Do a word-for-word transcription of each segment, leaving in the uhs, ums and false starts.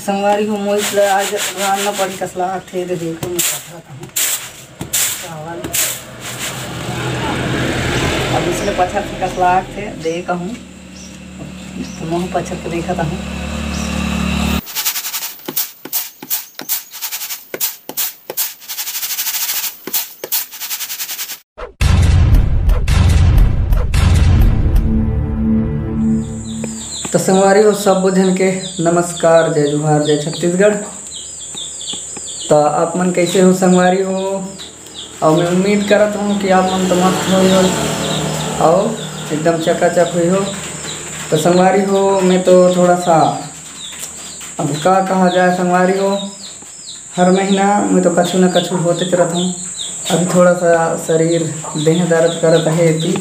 संगवारी हो, मोइच ल आज रांधना पड़ी कस लागथे, एदे देखो मैं पथरत हूँ चावल। अब इसने पथर के कस लागथे, दे कहूँ तो महूँ पथर के देखत हूँ। तो संगवारी हो, सब झन के नमस्कार, जय जोहार, जय छत्तीसगढ़। तो आप मन कैसे हो संगवारी हो? और मैं उम्मीद करत हूँ कि आप मन तो मस्त हो, और एकदम चकाचक हुई हो। तो संगवारी हो, मैं तो थोड़ा सा, अब का कहा जाए संगवारी हो, हर महीना में तो कछु न कछु होते रहत हूँ। अभी थोड़ा सा शरीर, देह दर्द करत है एती।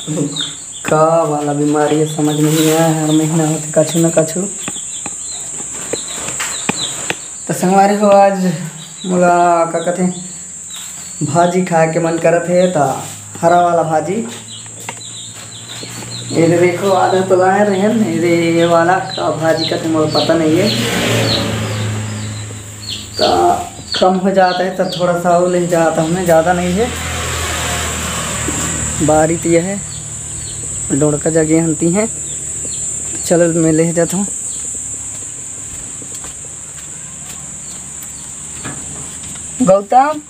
अब का वाला बीमारी है, समझ में नहीं आया, हर महीना होते कछु न कछु। तो संगवारी हो, आज मोला का कथे, भाजी खाए के मन करत हे, त हरा वाला भाजी। ये दे देखो, आधा तो लाए रहेन, ये दे, ये वाला का भाजी का तो मोला पता नहीं है, त कम हो जाता है तो थोड़ा सा और ले जाता हूँ मैं, ज़्यादा नहीं है। बारी तो यह है, डोड़का जगे हंती है। चलो, मैं ले जाता हूँ। गौतम,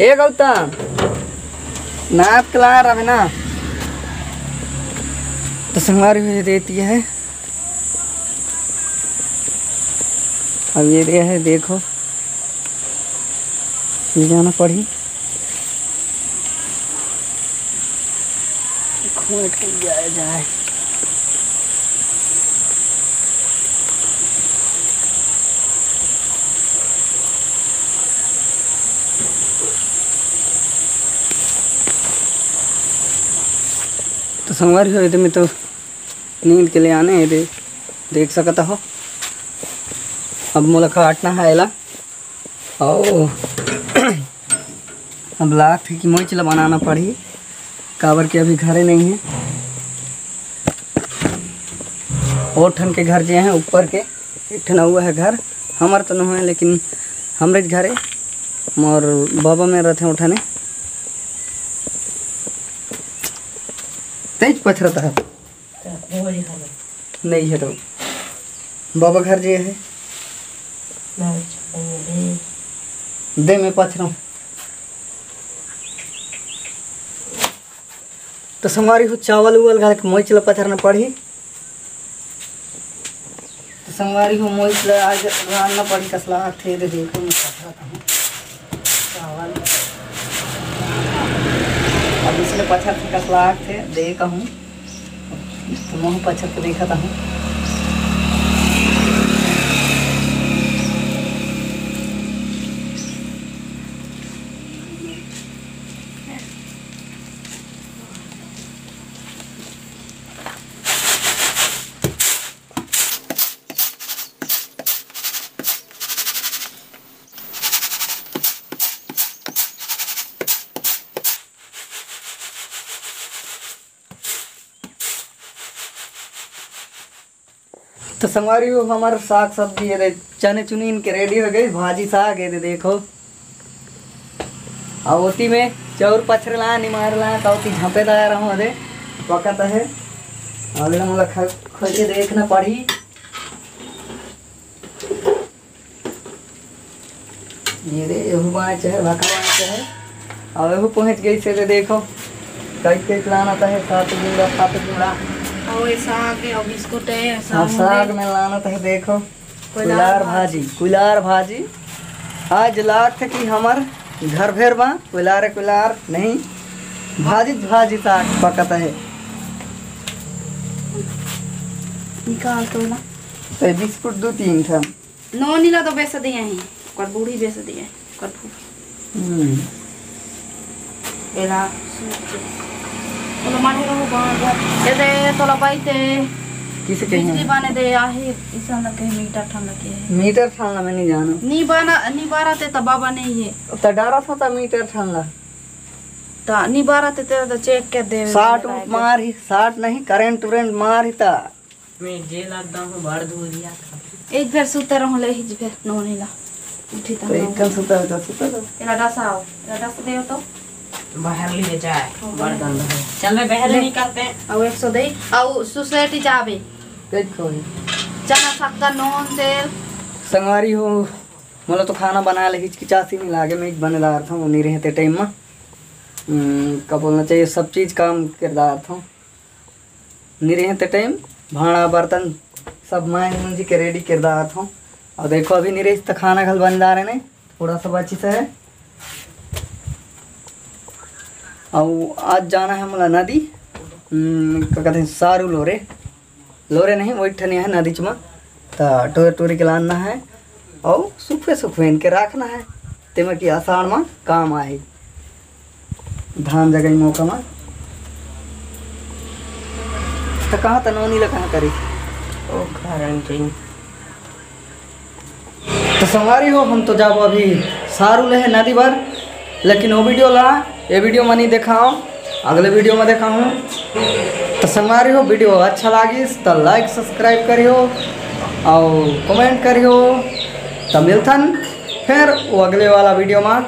ए गौतम, नाप के ला रहे ना। तो संगवारी हो, ये देती है। अब ये दे है, देखो, ले जाना पड़ी। खोट के जाए जाए। तो संगवारी हो, एदे में तो नींद के ले आने, एदे देख सकत हो। अब मोला काटना है एला। ओ, अब लागथे कि मोइच ल बनाना पड़ही, काबर कि अभी घरे नहीं है। और ठन के घर जे हैं ऊपर के, एक ठन अउ है घर, हमर तो नहीं है, लेकिन हमरे घर है, मोर बाबा में रहते उठने। तेज पथरता है। नहीं है तो बाबा घर जे है। दे मैं पथरौं। तो संगवारी हो, चावल उवल घाल के मोइच ल पथरना पड़ही। तो संगवारी हो, मोइच ल आज रांधना पड़ही, कस लागथे, एदे देखो मैं पथरत हूँ चावल। अब इसने पथर के कस लागथे, दे कहूँ तो महूँ पथर के देखत हूँ। तो संगवारी हो, हमर साग सब्जी ये दे, चने चुनी इनके रेडी हो गई, भाजी साग ये दे देखो। और ओती में चाउर पछरे ला, निमार ला, तो ओती झपे दाया रहूं अदे, पकत है। और मोला ख-, खोल के देखना पड़ी। ये रे, एहू बाँच है, भका बाँच है। अब एहू पहुँच गई से, दे देखो, कई कई लानत है, सात गुंडा, सात गुंडा। और ये साग है, और बिस्कुट है, हाँ, साग साग है। में लानत है, देखो, कुलार कुलार भाजी। भाजी, कुलार भाजी। आज लागथे कि हमर घर भेर बा, कुलार, कुलार नहीं, भाजी, भाजी साग पकत है। निकाल तो ना। तो बिस्कुट दू तीन ठन। नोनी ला तो बेच दिए हैं, ओकर बूढ़ी बेच दिए हैं, ओकर बूढ़ी। हम्म। एला सूत के। तोला मारे रहो बांध। ए दे, तोला बाई ते। किसे कहे? बिजली बाने दे, आहे, इसन लगे मीटर ठन लगे है। मीटर ठन ला मैं नहीं जानू। नी बाना, नी बारा ते त बाबा नहीं है। त डारा था त मीटर ठन ला। त नी बारा ते तेरा त चेक कर दे। साट उट मार ही, साट नहीं, करंट उरेंट मार ही त। मैं जे लगता हूँ बड़ धुरिया। एक बेर सुता रहूं ले ही जे नोनी ला। उठी त तो एक कन सुता हो जा, सुता रहो। एला डसाओ, एला डस देव तो। बाहर लिए जाए, हाँ, बड़ गंदा है। चल, मैं बाहर ले। निकलते हैं। अउ एक सौ दे, अउ सोसाइटी जाबे। देख कोई। चना, शक्कर, नून, तेल। संगवारी हो, मोला तो खाना बनाए ले हिचकिचासी नहीं लागे, मैं बने दार था, वो नहीं रहते टाइम में। हम्म, का बोलना चाहिए, सब चीज काम किरदार था। नहीं रहे ते टाइम भांडा बर्तन सब मांज मुंज के रेडी किरदार था। अउ देखो, अभी नहीं रही तो खाना घल बन जा रहे ने, थोड़ा सा बची से है। अउ आज जाना है मोला नदी, हम्म, का कहते हैं, सारू लोरे, लोरे नहीं, वही ठनिया है नदी चमा, त टोर टोरी के लाना है। अउ सुखवे सुखवे इनके रखना है, तेमा कि आषाढ़ में काम आए। धान जगई मौका मा। त कहाँ त नोनी ल कहाँ करी? ओ घर अंजन। त संगवारी हो, हम तो जाबो अभी सारू लेहे नदी बर, लेकिन वो वीडियो ला, ये वीडियो मा नहीं देखाओ, अगले वीडियो मा देखाऊँ। त संगवारी हो, वीडियो अच्छा लागिस त लाइक सब्सक्राइब करियो अउ कमेंट करियो। त मिलथन फिर वो अगले वाला वीडियो मा।